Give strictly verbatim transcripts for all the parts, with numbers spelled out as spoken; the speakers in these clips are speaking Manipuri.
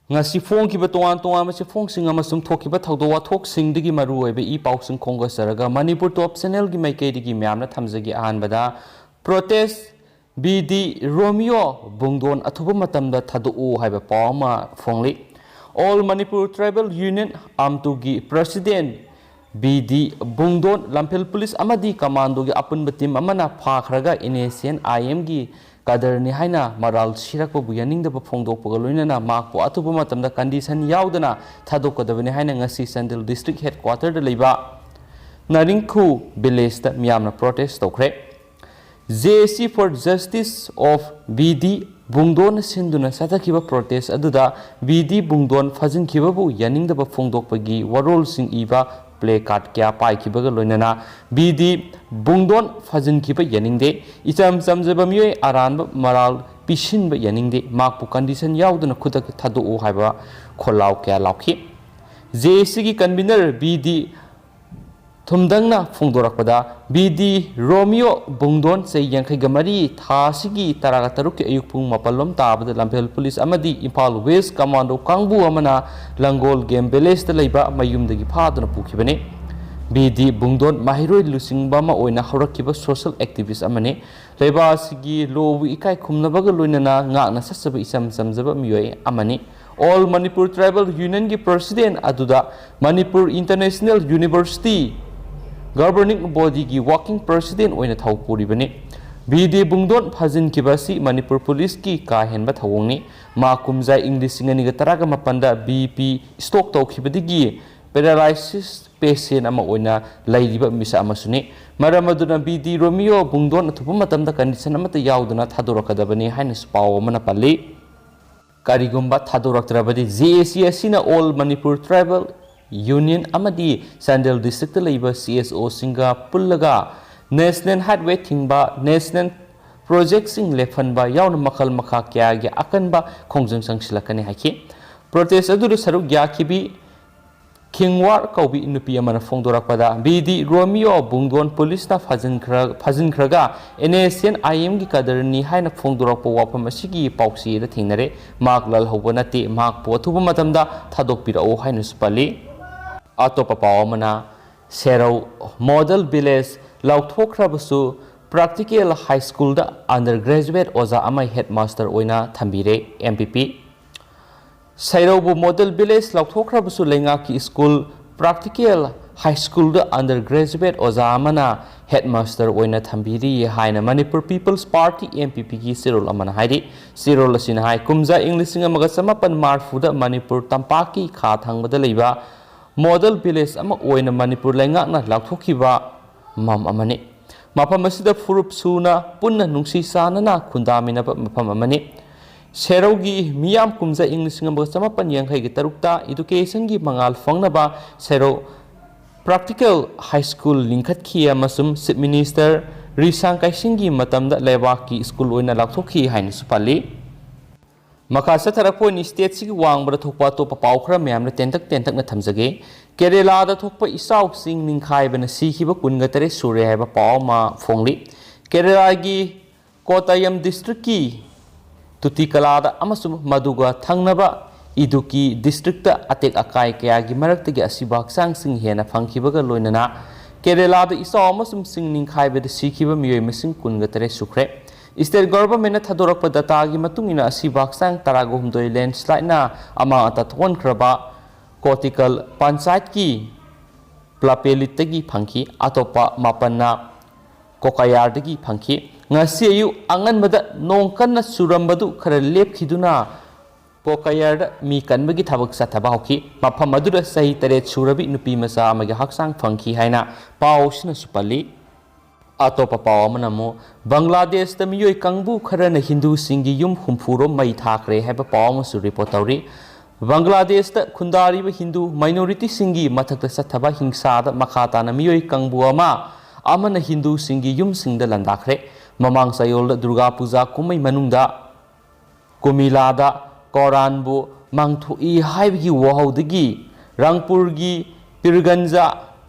ꯉꯁꯤ ꯐꯣꯡꯈꯤꯕ ꯇꯣꯉꯥꯟ ꯇꯣꯉꯥꯟꯕ ꯆꯦꯐꯣꯡꯁꯤꯡ ꯑꯃꯁꯨꯡ ꯊꯣꯛꯈꯤꯕ ꯊꯧꯗꯣꯛ ꯋꯥꯊꯣꯛꯁꯤꯡꯗꯒꯤ ꯃꯔꯨꯑꯣꯏꯕ ꯏ ꯄꯥꯎꯁꯤꯡ ꯈꯣꯝꯒꯠꯆꯔꯒ ꯃꯅꯤꯄꯨꯔ ꯇꯣꯞ ꯆꯦꯅꯦꯜꯒꯤ ꯃꯥꯏꯀꯩꯗꯒꯤ ꯃꯌꯥꯝꯅ ꯊꯝꯖꯒꯦ꯫ ꯑꯍꯥꯟꯕꯗ ꯄ꯭ꯔꯣꯇꯦꯁ ꯕꯤ ꯗꯤ ꯔꯣꯃꯤꯌꯣ ꯕꯨꯡꯗꯣꯟ ꯑꯊꯨꯕ ꯃꯇꯝꯗ ꯊꯥꯗꯣꯛꯎ ꯍꯥꯏꯕ ꯄꯥꯎ ꯑꯃ ꯐꯣꯡꯂꯤ꯫ ꯑꯣꯜ ꯃꯅꯤꯄꯨꯔ ꯇ꯭ꯔꯥꯏꯕꯦꯜ ꯌꯨꯅꯤꯌꯟ, ꯑꯥꯝꯇꯨꯒꯤ president B D Bungdon Lamphel police ꯑꯃꯗꯤ ꯀꯃꯥꯟꯗꯣꯒꯤ ꯑꯄꯨꯟꯕ ꯇꯤꯝ ꯑꯃꯅ ꯐꯥꯈ꯭ꯔꯒ ꯑꯦꯟ ꯑꯦꯁ ꯑꯦꯟ ꯑꯥꯏ ꯑꯦꯝꯒꯤ ꯀꯗꯔꯅꯤ ꯍꯥꯏꯅ ꯃꯔꯥꯜ ꯁꯤꯔꯛꯄꯕꯨ ꯌꯥꯅꯤꯡꯗꯕ ꯐꯣꯡꯗꯣꯛꯄꯒ ꯂꯣꯏꯅꯅ ꯃꯍꯥꯛꯄꯨ ꯑꯊꯨꯕ ꯃꯇꯝꯗ ꯀꯟꯗꯤꯁꯟ ꯌꯥꯎꯗꯅ ꯊꯥꯗꯣꯛꯀꯗꯕꯅꯤ ꯍꯥꯏꯅ ꯉꯁꯤ ꯆꯥꯟꯗꯦꯜ ꯗꯤꯁꯇ꯭ꯔꯤꯛ ꯍꯦꯗꯀ꯭ꯋꯥꯇꯔꯗ ꯂꯩꯕ ꯅꯥꯔꯤꯡꯈꯨ ꯚꯤꯂꯦꯖꯇ ꯃꯤꯌꯥꯝꯅ ꯄ꯭ꯔꯣꯇꯦꯁ ꯇꯧꯈ꯭ꯔꯦ꯫ J A C for Justice of B D ꯕꯨꯡꯗꯣꯟꯅ ꯁꯤꯟꯗꯨꯅ ꯆꯠꯊꯈꯤꯕ ꯄ꯭ꯔꯣꯇꯦꯁ ꯑꯗꯨꯗ ꯕꯤ ꯗꯤ ꯕꯨꯡꯗꯣꯟ ꯐꯥꯖꯤꯟꯈꯤꯕꯕꯨ ꯌꯥꯅꯤꯡꯗꯕ ꯐꯣꯡꯗꯣꯛꯄꯒꯤ ꯋꯥꯔꯣꯜꯁꯤꯡ ꯏꯕ ꯄ꯭ꯂꯦ ꯀꯥꯔꯗ ꯀꯌꯥ ꯄꯥꯏꯈꯤꯕꯒ ꯂꯣꯏꯅꯅ ꯕꯤ ꯗꯤ ꯕꯨꯡꯗꯣꯟ ꯐꯥꯖꯤꯟꯈꯤꯕ ꯌꯥꯅꯤꯡꯗꯦ, ꯏꯆꯝ ꯆꯝꯖꯕ ꯃꯤꯑꯣꯏ ꯑꯔꯥꯟꯕ ꯃꯔꯥꯜ ꯄꯤꯁꯤꯟꯕ ꯌꯥꯅꯤꯡꯗꯦ, ꯃꯍꯥꯛꯄꯨ ꯀꯟꯗꯤꯁꯟ ꯌꯥꯎꯗꯅ ꯈꯨꯗꯛꯇ ꯊꯥꯗꯣꯛꯎ ꯍꯥꯏꯕ ꯈꯣꯜꯂꯥꯎ ꯀꯌꯥ ꯂꯥꯎꯈꯤ꯫ J A Cꯒꯤ ꯀꯟꯚꯤꯅꯔ ꯕꯤ ꯗꯤ ꯊꯨꯝꯗꯪꯅ ꯐꯣꯡꯗꯣꯔꯛꯄꯗ, ꯕꯤ ꯗꯤ ꯔꯣꯃꯤꯌꯣ ꯕꯨꯡꯗꯣꯟ, ꯆꯍꯤ ꯌꯥꯡꯈꯩꯒ ꯃꯔꯤ, ꯊꯥ ꯑꯁꯤꯒꯤ ꯇꯔꯥꯒ ꯇꯔꯨꯛꯀꯤ ꯑꯌꯨꯛ ꯄꯨꯡ ꯃꯥꯄꯜ ꯂꯣꯝ ꯇꯥꯕꯗ ꯂꯝꯐꯦꯜ ꯄꯨꯂꯤꯁ ꯑꯃꯗꯤ ꯏꯝꯐꯥꯜ ꯋꯦꯁ ꯀꯃꯥꯟꯗꯣ ꯀꯥꯡꯕꯨ ꯑꯃꯅ ꯂꯪꯒꯣꯜ ꯒꯦꯝ ꯚꯤꯂꯦꯖꯇ ꯂꯩꯕ ꯃꯌꯨꯝꯗꯒꯤ ꯐꯥꯗꯨꯅ ꯄꯨꯈꯤꯕꯅꯤ꯫ ꯕꯤ ꯗꯤ ꯕꯨꯡꯗꯣꯟ ꯃꯍꯩꯔꯣꯏ ꯂꯨꯆꯤꯡꯕ ꯑꯃ ꯑꯣꯏꯅ ꯍꯧꯔꯛꯈꯤꯕ ꯁꯣꯁꯦꯜ ꯑꯦꯛꯇꯤꯚꯤꯁ꯭ꯠ ꯑꯃꯅꯤ꯫ ꯂꯩꯕꯥꯛ ꯑꯁꯤꯒꯤ ꯂꯣꯕꯨ ꯏꯀꯥꯏ ꯈꯨꯝꯅꯕꯒ ꯂꯣꯏꯅꯅ ꯉꯥꯛꯅ ꯆꯠꯆꯕ ꯏꯆꯝ ꯆꯝꯖꯕ ꯃꯤꯑꯣꯏ ꯑꯃꯅꯤ꯫ ꯑꯣꯜ ꯃꯅꯤꯄꯨꯔ ꯇ꯭ꯔꯥꯏꯕꯦꯜ ꯌꯨꯅꯤꯌꯟꯒꯤ ꯄ꯭ꯔꯁꯤꯗꯦꯟ ꯑꯗꯨꯗ ꯃꯅꯤꯄꯨꯔ ꯏꯟꯇꯔꯅꯦꯁꯅꯦꯜ ꯌꯨꯅꯤꯚꯔꯁꯤꯇꯤ ꯒꯕꯔꯅꯤꯡ ꯕꯣꯗꯤꯒꯤ ꯋꯥꯔꯀꯤꯡ ꯄ꯭ꯔꯁꯤꯗꯦꯟ ꯑꯣꯏꯅ ꯊꯧ ꯄꯨꯔꯤꯕꯅꯤ꯫ ꯕꯤ ꯗꯤ ꯕꯨꯡꯗꯣꯟ ꯐꯥꯖꯤꯟꯈꯤꯕ ꯑꯁꯤ ꯃꯅꯤꯄꯨꯔ ꯄꯨꯂꯤꯁꯀꯤ ꯀꯥ ꯍꯦꯟꯕ ꯊꯧꯑꯣꯡꯅꯤ꯫ ꯃꯥ ꯀꯨꯝꯖꯥ ꯏꯪ ꯂꯤꯁꯤꯡ ꯑꯅꯤꯒ ꯇꯔꯥꯒ ꯃꯥꯄꯟꯗ B P stock ꯇꯧꯈꯤꯕꯗꯒꯤ paralysis patient ꯑꯃ ꯑꯣꯏꯅ ꯂꯩꯔꯤꯕ ꯃꯤꯁꯛ ꯑꯃꯁꯨꯅꯤ꯫ ꯃꯔꯝ ꯑꯗꯨꯅ ꯕꯤ ꯗꯤ ꯔꯣꯃꯤꯌꯣ ꯕꯨꯡꯗꯣꯟ ꯑꯊꯨꯕ ꯃꯇꯝꯗ ꯀꯟꯗꯤꯁꯟ ꯑꯃꯠꯇ ꯌꯥꯎꯗꯅ ꯊꯥꯗꯣꯔꯛꯀꯗꯕꯅꯤ ꯍꯥꯏꯅꯁꯨ ꯄꯥꯎ ꯑꯃꯅ ꯄꯜꯂꯤ꯫ ꯀꯔꯤꯒꯨꯝꯕ ꯊꯥꯗꯣꯔꯛꯇ꯭ꯔꯕꯗꯤ, J A C ꯑꯁꯤꯅ ꯑꯣꯜ ꯃꯅꯤꯄꯨꯔ ꯇ꯭ꯔꯥꯏꯕꯦꯜ ꯌꯨꯅꯤꯌꯟ ꯑꯃꯗꯤ ꯆꯥꯟꯗꯦꯜ ꯗꯤꯁꯇ꯭ꯔꯤꯛꯇ ꯂꯩꯕ C S Oꯁꯤꯡꯒ ꯄꯨꯜꯂꯒ ꯅꯦꯁꯅꯦꯜ ꯍꯥꯏꯠꯋꯦ ꯊꯤꯡꯕ, ꯅꯦꯁꯅꯦꯜ ꯄ꯭ꯔꯣꯖꯦꯛꯁꯤꯡ ꯂꯦꯞꯍꯟꯕ ꯌꯥꯎꯅ ꯃꯈꯜ ꯃꯈꯥ ꯀꯌꯥꯒꯤ ꯑꯀꯟꯕ ꯈꯣꯡꯖꯪ ꯆꯪꯁꯤꯜꯂꯛꯀꯅꯤ ꯍꯥꯏꯈꯤ꯫ ꯄ꯭ꯔꯣꯇꯦꯁ ꯑꯗꯨꯗ ꯁꯔꯨꯛ ꯌꯥꯈꯤꯕꯤ ꯈꯤꯡꯋꯥꯔ ꯀꯧꯕꯤ ꯅꯨꯄꯤ ꯑꯃꯅ ꯐꯣꯡꯗꯣꯔꯛꯄꯗ, ꯕꯤ ꯗꯤ ꯔꯣꯃꯤꯌꯣ ꯕꯨꯡꯗꯣꯟ ꯄꯨꯂꯤꯁꯅ ꯐꯥꯖꯤꯟꯈ꯭ꯔ-, ꯐꯥꯖꯤꯟꯈ꯭ꯔꯒ ꯑꯦꯟ ꯑꯦꯁ ꯑꯦꯟ ꯑꯥꯏ ꯑꯦꯝꯒꯤ ꯀꯗꯔꯅꯤ ꯍꯥꯏꯅ ꯐꯣꯡꯗꯣꯔꯛꯄ ꯋꯥꯐꯝ ꯑꯁꯤꯒꯤ ꯄꯥꯎꯆꯦꯗ ꯊꯦꯡꯅꯔꯦ꯫ ꯃꯍꯥꯛ ꯂꯜꯍꯧꯕ ꯅꯠꯇꯦ, ꯃꯍꯥꯛꯄꯨ ꯑꯊꯨꯕ ꯃꯇꯝꯗ ꯊꯥꯗꯣꯛꯄꯤꯔꯛꯎ ꯍꯥꯏꯅꯁꯨ ꯄꯜꯂꯤ꯫ ꯑꯇꯣꯞꯄ ꯄꯥꯎ ꯑꯃꯅ, ꯁꯦꯔꯧ ꯃꯣꯗꯦꯜ ꯚꯤꯂꯦꯖ ꯂꯥꯎꯊꯣꯛꯈ꯭ꯔꯕꯁꯨ ꯄ꯭ꯔꯥꯛꯇꯤꯀꯦꯜ ꯍꯥꯏ ꯁ꯭ꯀꯨꯜꯗ ꯑꯟꯗꯔ ꯒ꯭ꯔꯦꯖꯨꯋꯦꯠ ꯑꯣꯖꯥ ꯑꯃ ꯍꯦꯗ ꯃꯥꯁꯇꯔ ꯑꯣꯏꯅ ꯊꯝꯕꯤꯔꯦ, ꯑꯦꯝ ꯄꯤ ꯄꯤ꯫ ꯁꯩꯔꯧꯕꯨ ꯃꯣꯗꯦꯜ ꯚꯤꯂꯦꯖ ꯂꯥꯎꯊꯣꯛꯈ꯭ꯔꯕꯁꯨ ꯂꯩꯉꯥꯛꯀꯤ ꯁ꯭ꯀꯨꯜ ꯄ꯭ꯔꯥꯛꯇꯤꯀꯦꯜ ꯍꯥꯏ ꯁ꯭ꯀꯨꯜꯗ ꯑꯟꯗꯔ ꯒ꯭ꯔꯦꯖꯨꯋꯦꯠ ꯑꯣꯖꯥ ꯑꯃꯅ ꯍꯦꯗ ꯃꯥꯁꯇꯔ ꯑꯣꯏꯅ ꯊꯝꯕꯤꯔꯤ ꯍꯥꯏꯅ Manipur people's party, M P ꯄꯤꯒꯤ ꯆꯦꯔꯣꯜ ꯑꯃꯅ ꯍꯥꯏꯔꯤ꯫ ꯆꯦꯔꯣꯜ ꯑꯁꯤꯅ ꯍꯥꯏ, ꯀꯨꯝꯖꯥ ꯏꯪ ꯂꯤꯁꯤꯡ ꯑꯃꯒ ꯆꯃꯥꯄꯟ ꯃꯔꯤꯐꯨꯗ ꯃꯅꯤꯄꯨꯔ ꯇꯝꯄꯥꯛꯀꯤ ꯈꯥ ꯊꯪꯕꯗ ꯂꯩꯕ ꯃꯣꯗꯦꯜ ꯚꯤꯂꯦꯖ ꯑꯃ ꯑꯣꯏꯅ ꯃꯅꯤꯄꯨꯔ ꯂꯩꯉꯥꯛꯅ ꯂꯥꯎꯊꯣꯛꯈꯤꯕ ꯃꯐꯝ ꯑꯃꯅꯤ꯫ ꯃꯐꯝ ꯑꯁꯤꯗ ꯐꯨꯔꯨꯞ ꯁꯨꯅ ꯄꯨꯟꯅ ꯅꯨꯡꯁꯤ ꯆꯥꯟꯅꯅ ꯈꯨꯟꯗꯥꯃꯤꯟꯅꯕ ꯃꯐꯝ ꯑꯃꯅꯤ꯫ ꯁꯦꯔꯧꯒꯤ ꯃꯤꯌꯥꯝ ꯀꯨꯝꯖꯥ ꯏꯪ ꯂꯤꯁꯤꯡ ꯑꯃꯒ ꯆꯃꯥꯄꯟ ꯌꯥꯡꯈꯩꯒ ꯇꯔꯨꯛꯇ ꯏꯗꯨꯀꯦꯁꯟꯒꯤ ꯃꯉꯥꯜ ꯐꯪꯅꯕ ꯁꯦꯔꯧ ꯄ꯭ꯔꯥꯛꯇꯤꯀꯦꯜ ꯍꯥꯏ ꯁ꯭ꯀꯨꯜ ꯂꯤꯡꯈꯠꯈꯤ ꯑꯃꯁꯨꯡ ꯆꯤꯐ ꯃꯤꯅꯤꯁꯇꯔ ꯔꯤꯁꯥꯡ ꯀꯥꯏꯁꯤꯡꯒꯤ ꯃꯇꯝꯗ ꯂꯩꯕꯥꯛꯀꯤ ꯁ꯭ꯀꯨꯜ ꯑꯣꯏꯅ ꯂꯥꯎꯊꯣꯛꯈꯤ ꯍꯥꯏꯅꯁꯨ ꯄꯜꯂꯤ꯫ ꯃꯈꯥ ꯆꯠꯊꯔꯛꯄ ꯑꯣꯏꯅ ꯁ꯭ꯇꯦꯠꯁꯤꯒꯤ ꯋꯥꯡꯃꯗ ꯊꯣꯛꯄ ꯑꯇꯣꯞꯄ ꯄꯥꯎ ꯈꯔ ꯃꯌꯥꯝꯅ ꯇꯦꯟꯇꯛ ꯇꯦꯟꯇꯛꯅ ꯊꯝꯖꯒꯦ꯫ ꯀꯦꯔꯦꯂꯥꯗ ꯊꯣꯛꯄ ꯏꯆꯥꯎ ꯆꯤꯡ ꯅꯤꯡꯈꯥꯏꯕꯅ ꯁꯤꯈꯤꯕ ꯀꯨꯟꯒ ꯇꯔꯦꯠ ꯁꯨꯔꯦ ꯍꯥꯏꯕ ꯄꯥꯎ ꯑꯃ ꯐꯣꯡꯂꯤ꯫ ꯀꯦꯔꯦꯂꯥꯒꯤ ꯀꯣꯇꯥꯌꯝ ꯗꯤꯁꯇ꯭ꯔꯤꯛꯀꯤ ꯇꯨꯇꯤꯀꯂꯥꯗ ꯑꯃꯁꯨꯡ ꯃꯗꯨꯒ ꯊꯪꯅꯕ ꯏꯗꯨꯀꯤ ꯗꯤꯁꯇ꯭ꯔꯤꯛꯇ ꯑꯇꯦꯛ ꯑꯀꯥꯏ ꯀꯌꯥꯒꯤ ꯃꯔꯛꯇꯒꯤ ꯑꯁꯤꯕ ꯍꯛꯆꯥꯡꯁꯤꯡ ꯍꯦꯟꯅ ꯐꯪꯈꯤꯕꯒ ꯂꯣꯏꯅꯅ ꯀꯦꯔꯦꯂꯥꯗ ꯏꯆꯥꯎ ꯑꯃꯁꯨꯡ ꯆꯤꯡ ꯅꯤꯡꯈꯥꯏꯕꯗ ꯁꯤꯈꯤꯕ ꯃꯤꯑꯣꯏ ꯃꯁꯤꯡ ꯀꯨꯟꯒ ꯇꯔꯦꯠ ꯁꯨꯈ꯭ꯔꯦ꯫ ꯁ꯭ꯇꯦꯠ ꯒꯚꯔꯟꯃꯦꯟꯠꯅ ꯊꯥꯗꯣꯔꯛꯄ ꯗꯇꯥꯒꯤ ꯃꯇꯨꯡ ꯏꯟꯅ ꯑꯁꯤꯕ ꯍꯛꯆꯥꯡ ꯇꯔꯥꯒ ꯍꯨꯝꯗꯣꯏ ꯂꯦꯟꯁ꯭ꯂꯥꯏꯗꯅ ꯑꯃꯥꯡ ꯑꯇꯥ ꯊꯣꯛꯍꯟꯈ꯭ꯔꯕ ꯀꯣꯇꯤꯀꯜ ꯄꯟꯆꯥꯌꯠꯀꯤ ꯄ꯭ꯂꯥꯄꯦꯂꯤꯠꯇꯒꯤ ꯐꯪꯈꯤ꯫ ꯑꯇꯣꯞꯄ ꯃꯥꯄꯟꯅ ꯀꯣꯀꯥꯌꯥꯔꯗꯒꯤ ꯐꯪꯈꯤ꯫ ꯉꯁꯤ ꯑꯌꯨꯛ ꯑꯉꯟꯕꯗ ꯅꯣꯡ ꯀꯟꯅ ꯆꯨꯔꯝꯕꯗꯨ ꯈꯔ ꯂꯦꯞꯈꯤꯗꯨꯅ ꯀꯣꯀꯥꯌꯥꯔꯗ ꯃꯤ ꯀꯟꯕꯒꯤ ꯊꯕꯛ ꯆꯠꯊꯕ ꯍꯧꯈꯤ꯫ ꯃꯐꯝ ꯑꯗꯨꯗ ꯆꯍꯤ ꯇꯔꯦꯠ ꯁꯨꯔꯕꯤ ꯅꯨꯄꯤ ꯃꯆꯥ ꯑꯃꯒꯤ ꯍꯛꯆꯥꯡ ꯐꯪꯈꯤ ꯍꯥꯏꯅ ꯄꯥꯎ ꯑꯁꯤꯅꯁꯨ ꯄꯜꯂꯤ꯫ ꯑꯇꯣꯞꯄ ꯄꯥꯎ ꯑꯃꯅ ꯑꯃꯨꯛ ꯕꯪꯒ꯭ꯂꯥꯗꯦꯁꯇ ꯃꯤꯑꯣꯏ ꯀꯥꯡꯕꯨ ꯈꯔꯅ ꯍꯤꯟꯗꯨꯁꯤꯡꯒꯤ ꯌꯨꯝ ꯍꯨꯝꯐꯨꯔꯣꯝ ꯃꯩ ꯊꯥꯈ꯭ꯔꯦ ꯍꯥꯏꯕ ꯄꯥꯎ ꯑꯃꯁꯨ ꯔꯤꯄꯣꯔꯠ ꯇꯧꯔꯤ꯫ ꯕꯪꯒ꯭ꯂꯥꯗꯦꯁꯇ ꯈꯨꯟꯗꯥꯔꯤꯕ ꯍꯤꯟꯗꯨ ꯃꯥꯏꯅꯣꯔꯤꯇꯤꯁꯤꯡꯒꯤ ꯃꯊꯛꯇ ꯆꯠꯊꯕ ꯍꯤꯡꯁꯥꯗ ꯃꯈꯥ ꯇꯥꯅ ꯃꯤꯑꯣꯏ ꯀꯥꯡꯕꯨ ꯑꯃ ꯑꯃꯅ ꯍꯤꯟꯗꯨꯁꯤꯡꯒꯤ ꯌꯨꯝꯁꯤꯡꯗ ꯂꯥꯟꯗꯥꯈ꯭ꯔꯦ꯫ ꯃꯃꯥꯡ ꯆꯌꯣꯜꯗ ꯗꯨꯔꯒꯥ ꯄꯨꯖꯥ ꯀꯨꯝꯍꯩ ꯃꯅꯨꯡꯗ ꯀꯨꯃꯤꯂꯥꯗ ꯀꯣꯔꯥꯟꯕꯨ ꯃꯥꯡꯊꯣꯛꯏ ꯍꯥꯏꯕꯒꯤ ꯋꯥꯍꯧꯗꯒꯤ ꯔꯪꯄꯨꯔꯒꯤ ꯄꯤꯔꯒꯟꯖ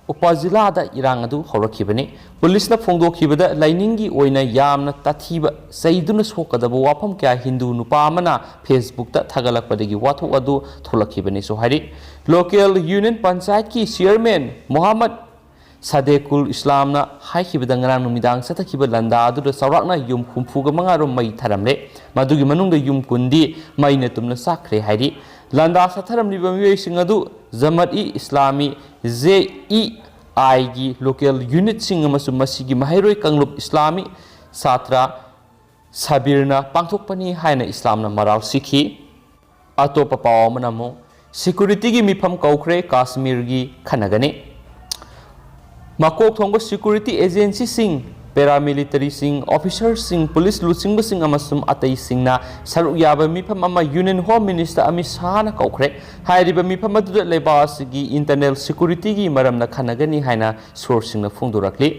ꯎꯄꯖꯤꯂꯥꯗ ꯏꯔꯥꯡ ꯑꯗꯨ ꯍꯧꯔꯛꯈꯤꯕꯅꯤ꯫ ꯄꯨꯂꯤꯁꯅ ꯐꯣꯡꯗꯣꯛꯈꯤꯕꯗ, ꯂꯥꯏꯅꯤꯡꯒꯤ ꯑꯣꯏꯅ ꯌꯥꯝꯅ ꯇꯥꯊꯤꯕ, ꯆꯩꯗꯨꯅ ꯁꯣꯛꯀꯗꯕ ꯋꯥꯐꯝ ꯀꯌꯥ ꯍꯤꯟꯗꯨ ꯅꯨꯄꯥ ꯑꯃꯅ Facebookꯇ ꯊꯥꯒꯠꯂꯛꯄꯗꯒꯤ ꯋꯥꯊꯣꯛ ꯑꯗꯨ ꯊꯣꯛꯂꯛꯈꯤꯕꯅꯤꯁꯨ ꯍꯥꯏꯔꯤ꯫ Local Union ꯄꯟꯆꯥꯌꯠꯀꯤ chairman ꯃꯣꯍꯝꯃꯗ ꯁꯥꯗꯦꯀꯨꯜ ꯏꯁꯂꯥꯝꯅ ꯍꯥꯏꯈꯤꯕꯗ, ꯉꯔꯥꯡ ꯅꯨꯃꯤꯗꯥꯡ ꯆꯠꯊꯈꯤꯕ ꯂꯥꯟꯗꯥ ꯑꯗꯨꯗ ꯆꯥꯎꯔꯥꯛꯅ ꯌꯨꯝ ꯍꯨꯝꯐꯨꯒ ꯃꯉꯥ ꯔꯣꯝ ꯃꯩ ꯊꯥꯔꯝꯂꯦ꯫ ꯃꯗꯨꯒꯤ ꯃꯅꯨꯡꯗ ꯌꯨꯝ ꯀꯨꯟꯗꯤ ꯃꯩꯅ ꯇꯨꯝꯅ ꯆꯥꯛꯈ꯭ꯔꯦ ꯍꯥꯏꯔꯤ꯫ ꯂꯥꯟꯗꯥ ꯁꯥꯊꯔꯝꯂꯤꯕ ꯃꯤꯑꯣꯏꯁꯤꯡ ꯑꯗꯨ ꯖꯃꯠ-ꯏ ꯏꯁꯂꯥꯃꯤ, J E I ꯒꯤ local unitꯁꯤꯡ ꯑꯃꯁꯨꯡ ꯃꯁꯤꯒꯤ ꯃꯍꯩꯔꯣꯏ ꯀꯥꯡꯂꯨꯞ ꯏꯁꯂꯥꯃꯤ ꯁꯥꯇ꯭ꯔ ꯁꯥꯕꯤꯔꯅ ꯄꯥꯡꯊꯣꯛꯄꯅꯤ ꯍꯥꯏꯅ ꯏꯁꯂꯥꯝꯅ ꯃꯔꯥꯜ ꯁꯤꯈꯤ꯫ ꯑꯇꯣꯞꯄ ꯄꯥꯎ ꯑꯃꯅ ꯑꯃꯨꯛ securityꯒꯤ ꯃꯤꯐꯝ ꯀꯧꯈ꯭ꯔꯦ, ꯀꯥꯁꯃꯤꯔꯒꯤ ꯈꯟꯅꯒꯅꯤ꯫ ꯃꯀꯣꯛ ꯊꯣꯡꯕ security agencyꯁꯤꯡ, paramilitaryꯁꯤꯡ, officerꯁꯤꯡ, ꯄꯨꯂꯤꯁ ꯂꯨꯆꯤꯡꯕꯁꯤꯡ ꯑꯃꯁꯨꯡ ꯑꯇꯩꯁꯤꯡꯅ ꯁꯔꯨꯛ ꯌꯥꯕ ꯃꯤꯐꯝ ꯑꯃ Union Home Minister ꯑꯃꯤꯠ ꯁꯥꯍꯅ ꯀꯧꯈ꯭ꯔꯦ꯫ ꯍꯥꯏꯔꯤꯕ ꯃꯤꯐꯝ ꯑꯗꯨꯗ ꯂꯩꯕꯥꯛ ꯑꯁꯤꯒꯤ internal securityꯒꯤ ꯃꯔꯝꯗ ꯈꯟꯅꯒꯅꯤ ꯍꯥꯏꯅ sourceꯁꯤꯡꯅ ꯐꯣꯡꯗꯣꯔꯛꯂꯤ꯫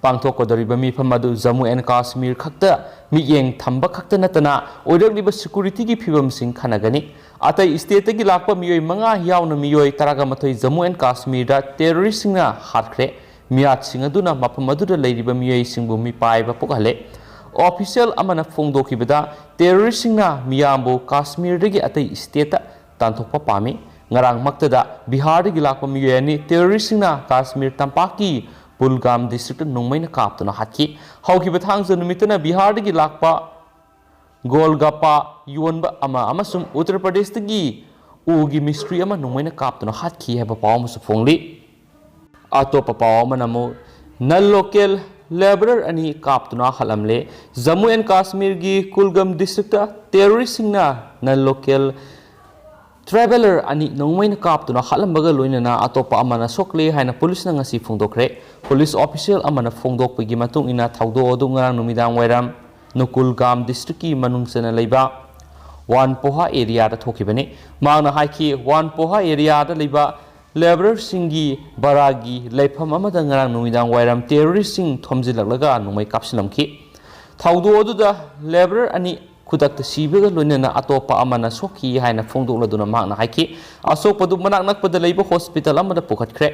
ꯄꯥꯡꯊꯣꯛꯀꯗꯧꯔꯤꯕ ꯃꯤꯐꯝ ꯑꯗꯨ ꯖꯝꯃꯨ ꯑꯦꯟ ꯀꯥꯁꯃꯤꯔ ꯈꯛꯇ ꯃꯤꯠꯌꯦꯡ ꯊꯝꯕ ꯈꯛꯇ ꯅꯠꯇꯅ ꯑꯣꯏꯔꯛꯂꯤꯕ securityꯒꯤ ꯐꯤꯕꯝꯁꯤꯡ ꯈꯟꯅꯒꯅꯤ꯫ ꯑꯇꯩ stateꯇꯒꯤ ꯂꯥꯛꯄ ꯃꯤꯑꯣꯏ ꯃꯉꯥ ꯌꯥꯎꯅ ꯃꯤꯑꯣꯏ ꯇꯔꯥꯒ ꯃꯥꯊꯣꯏ ꯖꯝꯃꯨ ꯑꯦꯟ ꯀꯥꯁꯃꯤꯔꯗ terroristꯁꯤꯡꯅ ꯍꯥꯠꯈ꯭ꯔꯦ꯫ ꯃꯤꯌꯥꯠꯁꯤꯡ ꯑꯗꯨꯅ ꯃꯐꯝ ꯑꯗꯨꯗ ꯂꯩꯔꯤꯕ ꯃꯤꯑꯣꯏꯁꯤꯡꯕꯨ ꯃꯤꯄꯥꯏꯕ ꯄꯣꯛꯍꯜꯂꯦ꯫ Official ꯑꯃꯅ ꯐꯣꯡꯗꯣꯛꯈꯤꯕꯗ, terroristꯁꯤꯡꯅ ꯃꯤꯌꯥꯝꯕꯨ ꯀꯥꯁꯃꯤꯔꯗꯒꯤ ꯑꯇꯩ stateꯇ ꯇꯥꯟꯊꯣꯛꯄ ꯄꯥꯝꯃꯤ꯫ ꯉꯔꯥꯡꯃꯛꯇꯗ ꯕꯤꯍꯥꯔꯗꯒꯤ ꯂꯥꯛꯄ ꯃꯤꯑꯣꯏ ꯑꯅꯤ terroristꯁꯤꯡꯅ ꯀꯥꯁꯃꯤꯔ ꯇꯝꯄꯥꯛꯀꯤ ꯄꯨꯜꯒꯥꯝ districtꯇ ꯅꯣꯡꯃꯩꯅ ꯀꯥꯞꯇꯨꯅ ꯍꯥꯠꯈꯤ꯫ ꯍꯧꯈꯤꯕ ꯊꯥꯡꯖ ꯅꯨꯃꯤꯠꯇꯅ ꯕꯤꯍꯥꯔꯗꯒꯤ ꯂꯥꯛꯄ ꯒꯣꯜꯒꯞꯄꯥ ꯌꯣꯟꯕ ꯑꯃ ꯑꯃꯁꯨꯡ ꯎꯠꯇꯔ ꯄ꯭ꯔꯗꯦꯁꯇꯒꯤ ꯎꯒꯤ ꯃꯤꯁꯇ꯭ꯔꯤ ꯑꯃ ꯅꯣꯡꯃꯩꯅ ꯀꯥꯞꯇꯨꯅ ꯍꯥꯠꯈꯤ ꯍꯥꯏꯕ ꯄꯥꯎ ꯑꯃꯁꯨ ꯐꯣꯡꯂꯤ꯫ ꯑꯇꯣꯞꯄ ꯄꯥꯎ ꯑꯃꯅ ꯑꯃꯨꯛ, non local labourer ꯑꯅꯤ ꯀꯥꯞꯇꯨꯅ ꯍꯥꯠꯂꯝꯂꯦ꯫ ꯖꯝꯃꯨ ꯑꯦꯟ ꯀꯥꯁꯃꯤꯔꯒꯤ ꯀꯨꯜꯒꯝ districtꯇ terroristꯁꯤꯡꯅ non local traveller ꯑꯅꯤ ꯅꯣꯡꯃꯩꯅ ꯀꯥꯞꯇꯨꯅ ꯍꯥꯠꯂꯝꯕꯒ ꯂꯣꯏꯅꯅ ꯑꯇꯣꯞꯄ ꯑꯃꯅ ꯁꯣꯛꯂꯦ ꯍꯥꯏꯅ ꯄꯨꯂꯤꯁꯅ ꯉꯁꯤ ꯐꯣꯡꯗꯣꯛꯈ꯭ꯔꯦ꯫ ꯄꯨꯂꯤꯁ official ꯑꯃꯅ ꯐꯣꯡꯗꯣꯛꯄꯒꯤ ꯃꯇꯨꯡ ꯏꯟꯅ, ꯊꯧꯗꯣꯛ ꯑꯗꯨ ꯉꯔꯥꯡ ꯅꯨꯃꯤꯗꯥꯡ ꯋꯥꯏꯔꯝ ꯅꯨꯀꯨꯜꯒꯥꯝ districtꯀꯤ ꯃꯅꯨꯡ ꯆꯟꯅ ꯂꯩꯕ ꯋꯥꯟꯄꯣꯍꯥ areaꯗ ꯊꯣꯛꯈꯤꯕꯅꯤ꯫ ꯃꯍꯥꯛꯅ ꯍꯥꯏꯈꯤ, ꯋꯥꯟꯄꯣꯍꯥ areaꯗ ꯂꯩꯕ labourerꯁꯤꯡꯒꯤ ꯕꯔꯥꯒꯤ ꯂꯩꯐꯝ ꯑꯃꯗ ꯉꯔꯥꯡ ꯅꯨꯃꯤꯗꯥꯡ ꯋꯥꯏꯔꯝ terroristꯁꯤꯡ ꯊꯣꯝꯖꯤꯜꯂꯛꯂꯒ ꯅꯣꯡꯃꯩ ꯀꯥꯞꯁꯤꯜꯂꯝꯈꯤ꯫ ꯊꯧꯗꯣꯛ ꯑꯗꯨꯗ labourer ꯑꯅꯤ ꯈꯨꯗꯛꯇ ꯁꯤꯕꯒ ꯂꯣꯏꯅꯅ ꯑꯇꯣꯞꯄ ꯑꯃꯅ ꯁꯣꯛꯈꯤ ꯍꯥꯏꯅ ꯐꯣꯡꯗꯣꯛꯂꯗꯨꯅ ꯃꯍꯥꯛꯅ ꯍꯥꯏꯈꯤ꯫ ꯑꯁꯣꯛꯄꯗꯨ ꯃꯅꯥꯛ ꯅꯛꯄꯗ ꯂꯩꯕ ꯍꯣꯁꯄꯤꯇꯥꯜ ꯑꯃꯗ ꯄꯨꯈꯠꯈ꯭ꯔꯦ꯫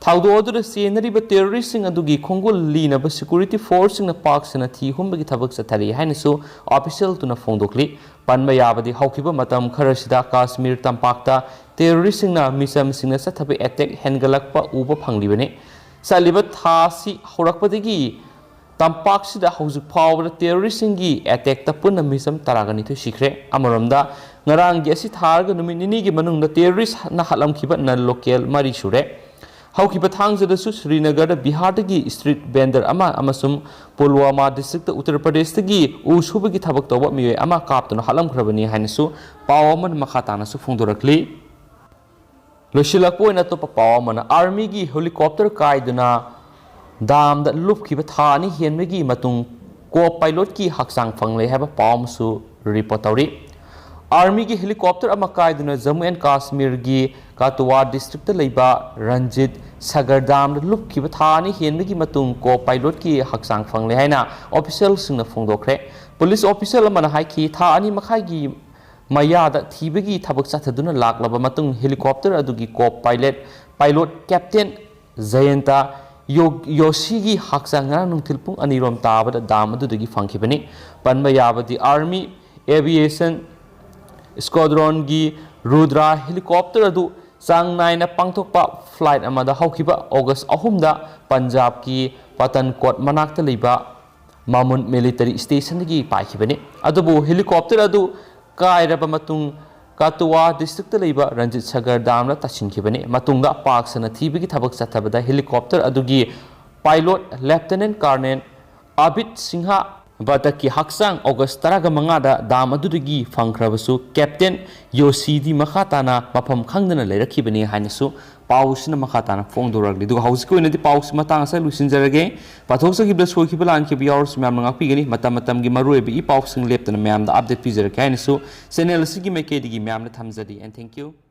ꯊꯧꯗꯣꯛ ꯑꯗꯨꯗ ꯆꯦꯟꯅꯔꯤꯕ ꯇꯦꯔꯣꯔꯤꯁꯁꯤꯡ ꯑꯗꯨꯒꯤ ꯈꯣꯡꯒꯨꯜ ꯂꯤꯅꯕ ꯁꯦꯀ꯭ꯌꯨꯔꯤꯇꯤ ꯐꯣꯔꯁꯁꯤꯡꯅ ꯄꯥꯛ ꯁꯟꯅ ꯊꯤ ꯍꯨꯝꯕꯒꯤ ꯊꯕꯛ ꯆꯠꯊꯔꯤ ꯍꯥꯏꯅꯁꯨ ꯑꯣꯐꯤꯁꯤꯌꯦꯜꯗꯨꯅ ꯐꯣꯡꯗꯣꯛꯂꯤ꯫ ꯄꯟꯕ ꯌꯥꯕꯗꯤ, ꯍꯧꯈꯤꯕ ꯃꯇꯝ ꯈꯔꯁꯤꯗ ꯀꯥꯁꯃꯤꯔ ꯇꯝꯄꯥꯛꯇ ꯇꯦꯔꯣꯔꯤꯁꯁꯤꯡꯅ ꯃꯤꯆꯝꯁꯤꯡꯅ ꯆꯠꯊꯕ ꯑꯦꯇꯦꯛ ꯍꯦꯟꯒꯠꯂꯛꯄ ꯎꯕ ꯐꯪꯂꯤꯕꯅꯤ꯫ ꯆꯠꯂꯤꯕ ꯊꯥ ꯑꯁꯤ ꯍꯧꯔꯛꯄꯗꯒꯤ ꯇꯝꯄꯥꯛꯁꯤꯗ ꯍꯧꯖꯤꯛ ꯐꯥꯎꯕꯗ ꯇꯦꯔꯣꯔꯤꯁꯁꯤꯡꯒꯤ ꯑꯦꯇꯦꯛꯇ ꯄꯨꯟꯅ ꯃꯤꯆꯝ ꯇꯔꯥꯒ ꯅꯤꯊꯣꯏ ꯁꯤꯈ꯭ꯔꯦ꯫ ꯑꯃꯔꯣꯝꯗ, ꯉꯔꯥꯡꯒꯤ ꯑꯁꯤ ꯊꯥꯔꯒ ꯅꯨꯃꯤꯠ ꯅꯤꯅꯤꯒꯤ ꯃꯅꯨꯡꯗ ꯇꯦꯔꯣꯔꯤꯁꯅ ꯍꯥꯠꯂꯝꯈꯤꯕ ꯅꯟ ꯂꯣꯀꯦꯜ ꯃꯔꯤ ꯁꯨꯔꯦ꯫ ꯍꯧꯈꯤꯕ ꯊꯥꯡꯖꯗꯁꯨ ꯁ꯭ꯔꯤꯅꯒꯔꯗ ꯕꯤꯍꯥꯔꯗꯒꯤ ꯁ꯭ꯇ꯭ꯔꯤꯠ ꯚꯦꯟꯗꯔ ꯑꯃ ꯑꯃꯁꯨꯡ ꯄꯨꯜꯋꯥꯃꯥ ꯗꯤꯁꯇ꯭ꯔꯤꯛꯇ ꯎꯠꯇꯔ ꯄ꯭ꯔꯗꯦꯁꯇꯒꯤ ꯎ ꯁꯨꯕꯒꯤ ꯊꯕꯛ ꯇꯧꯕ ꯃꯤꯑꯣꯏ ꯑꯃ ꯀꯥꯞꯇꯨꯅ ꯍꯥꯠꯂꯝꯈ꯭ꯔꯕꯅꯤ ꯍꯥꯏꯅꯁꯨ ꯄꯥꯎ ꯑꯃꯅ ꯃꯈꯥ ꯇꯥꯅꯁꯨ ꯐꯣꯡꯗꯣꯔꯛꯂꯤ꯫ ꯂꯣꯏꯁꯤꯜꯂꯛꯄ ꯑꯣꯏꯅ ꯑꯇꯣꯞꯄ ꯄꯥꯎ ꯑꯃꯅ, ꯑꯥꯔꯃꯤꯒꯤ ꯍꯦꯂꯤꯀꯣꯞꯇꯔ ꯀꯥꯏꯗꯨꯅ ꯗꯥꯝꯗ ꯂꯨꯞꯈꯤꯕ ꯊꯥ ꯑꯅꯤ ꯍꯦꯟꯕꯒꯤ ꯃꯇꯨꯡ ꯀꯣ ꯄꯥꯏꯂꯣꯠꯀꯤ ꯍꯛꯆꯥꯡ ꯐꯪꯂꯦ ꯍꯥꯏꯕ ꯄꯥꯎ ꯑꯃꯁꯨ ꯔꯤꯄꯣꯔꯠ ꯇꯧꯔꯤ꯫ ꯑꯥꯔꯃꯤꯒꯤ ꯍꯦꯂꯤꯀꯣꯞꯇꯔ ꯑꯃ ꯀꯥꯏꯗꯨꯅ ꯖꯝꯃꯨ ꯑꯦꯟ ꯀꯥꯁꯃꯤꯔꯒꯤ ꯀꯥꯇꯨꯋꯥ ꯗꯤꯁꯇ꯭ꯔꯤꯛꯇ ꯂꯩꯕ ꯔꯟꯖꯤꯠ ꯁꯒꯔ ꯗꯥꯝꯗ ꯂꯨꯞꯈꯤꯕ ꯊꯥ ꯑꯅꯤ ꯍꯦꯟꯕꯒꯤ ꯃꯇꯨꯡ ꯀꯣ ꯄꯥꯏꯂꯣꯠꯀꯤ ꯍꯛꯆꯥꯡ ꯐꯪꯂꯦ ꯍꯥꯏꯅ ꯑꯣꯐꯤꯁꯤꯌꯦꯜꯁꯤꯡꯅ ꯐꯣꯡꯗꯣꯛꯈ꯭ꯔꯦ꯫ ꯄꯨꯂꯤꯁ ꯑꯣꯐꯤꯁꯤꯌꯦꯜ ꯑꯃꯅ ꯍꯥꯏꯈꯤ, ꯊꯥ ꯑꯅꯤ ꯃꯈꯥꯏꯒꯤ ꯃꯌꯥꯗ ꯊꯤꯕꯒꯤ ꯊꯕꯛ ꯆꯠꯊꯗꯨꯅ ꯂꯥꯛꯂꯕ ꯃꯇꯨꯡ ꯍꯦꯂꯤꯀꯣꯞꯇꯔ ꯑꯗꯨꯒꯤ ꯀꯣ ꯄꯥꯏꯂꯦꯠ, ꯄꯥꯏꯂꯣꯠ ꯀꯦꯞꯇꯦꯟ ꯖꯌꯟꯇ ꯌꯣ-, ꯌꯣꯁꯤꯒꯤ ꯍꯛꯆꯥꯡ ꯉꯔꯥꯡ ꯅꯨꯡꯊꯤꯜ ꯄꯨꯡ ꯑꯅꯤꯔꯣꯝ ꯇꯥꯕꯗ ꯗꯥꯝ ꯑꯗꯨꯗꯒꯤ ꯐꯪꯈꯤꯕꯅꯤ꯫ ꯄꯟꯕ ꯌꯥꯕꯗꯤ, ꯑꯥꯔꯃꯤ ꯑꯦꯚꯤꯌꯦꯁꯟ ꯁ꯭ꯀ꯭ꯋꯥꯗ꯭ꯔꯣꯟꯒꯤ ꯔꯨꯗ꯭ꯔꯥ ꯍꯦꯂꯤꯀꯣꯞꯇꯔ ꯑꯗꯨ ꯆꯥꯡ ꯅꯥꯏꯅ ꯄꯥꯡꯊꯣꯛꯄ ꯐ꯭ꯂꯥꯏꯠ ꯑꯃꯗ ꯍꯧꯈꯤꯕ ꯑꯣꯒꯁ ꯑꯍꯨꯝꯗ ꯄꯟꯖꯥꯕꯀꯤ ꯄꯇꯟꯀꯣꯠ ꯃꯅꯥꯛꯇ ꯂꯩꯕ ꯃꯥꯃꯨꯟ ꯃꯤꯂꯤꯇꯔꯤ ꯁ꯭ꯇꯦꯁꯟꯗꯒꯤ ꯄꯥꯏꯈꯤꯕꯅꯤ꯫ ꯑꯗꯨꯕꯨ ꯍꯦꯂꯤꯀꯣꯞꯇꯔ ꯑꯗꯨ ꯀꯥꯏꯔꯕ ꯃꯇꯨꯡ ꯀꯥꯇꯨꯋꯥ ꯗꯤꯁꯇ꯭ꯔꯤꯛꯇ ꯂꯩꯕ ꯔꯟꯖꯤꯠ ꯁꯒꯔ ꯗꯥꯝꯗ ꯇꯥꯁꯤꯟꯈꯤꯕꯅꯤ꯫ ꯃꯇꯨꯡꯗ ꯄꯥꯛ ꯁꯟꯅ ꯊꯤꯕꯒꯤ ꯊꯕꯛ ꯆꯠꯊꯕꯗ ꯍꯦꯂꯤꯀꯣꯞꯇꯔ ꯑꯗꯨꯒꯤ ꯄꯥꯏꯂꯣꯠ ꯂꯦꯐꯇꯤꯅꯦꯟ ꯀꯔꯅꯦꯜ ꯑꯕꯤꯠ ꯁꯤꯡꯍ ꯚꯠꯇꯀꯤ ꯍꯛꯆꯥꯡ ꯑꯣꯒꯁ ꯇꯔꯥꯒ ꯃꯉꯥꯗ ꯗꯥꯝ ꯑꯗꯨꯗꯒꯤ ꯐꯪꯈ꯭ꯔꯕꯁꯨ, ꯀꯦꯞꯇꯦꯟ ꯌꯣꯁꯤꯗꯤ ꯃꯈꯥ ꯇꯥꯅ ꯃꯐꯝ ꯈꯪꯗꯅ ꯂꯩꯔꯛꯈꯤꯕꯅꯤ ꯍꯥꯏꯅꯁꯨ ꯄꯥꯎꯁꯤꯅ ꯃꯈꯥ ꯇꯥꯅ ꯐꯣꯡꯗꯣꯔꯛꯂꯤ꯫ ꯑꯗꯨꯒ ꯍꯧꯖꯤꯛꯀꯤ ꯑꯣꯏꯅꯗꯤ ꯄꯥꯎꯁꯤ ꯃꯇꯥꯡ ꯑꯁꯤꯗ ꯂꯣꯏꯁꯤꯟꯖꯔꯒꯦ꯫ ꯄꯥꯊꯣꯛꯆꯈꯤꯕꯗ ꯁꯣꯏꯈꯤꯕ ꯂꯥꯟꯈꯤꯕ ꯌꯥꯎꯔꯁꯨ ꯃꯌꯥꯝꯅ ꯉꯥꯛꯄꯤꯒꯅꯤ꯫ ꯃꯇꯝ ꯃꯇꯝꯒꯤ ꯃꯔꯨꯑꯣꯏꯕ ꯏ ꯄꯥꯎꯁꯤꯡ ꯂꯦꯞꯇꯅ ꯃꯌꯥꯝꯗ ꯑꯞꯗꯦꯠ ꯄꯤꯖꯔꯛꯀꯦ ꯍꯥꯏꯅꯁꯨ ꯆꯦꯅꯦꯜ ꯑꯁꯤꯒꯤ ꯃꯥꯏꯀꯩꯗꯒꯤ ꯃꯌꯥꯝꯗ ꯊꯝꯖꯔꯤ꯫ And thank you꯫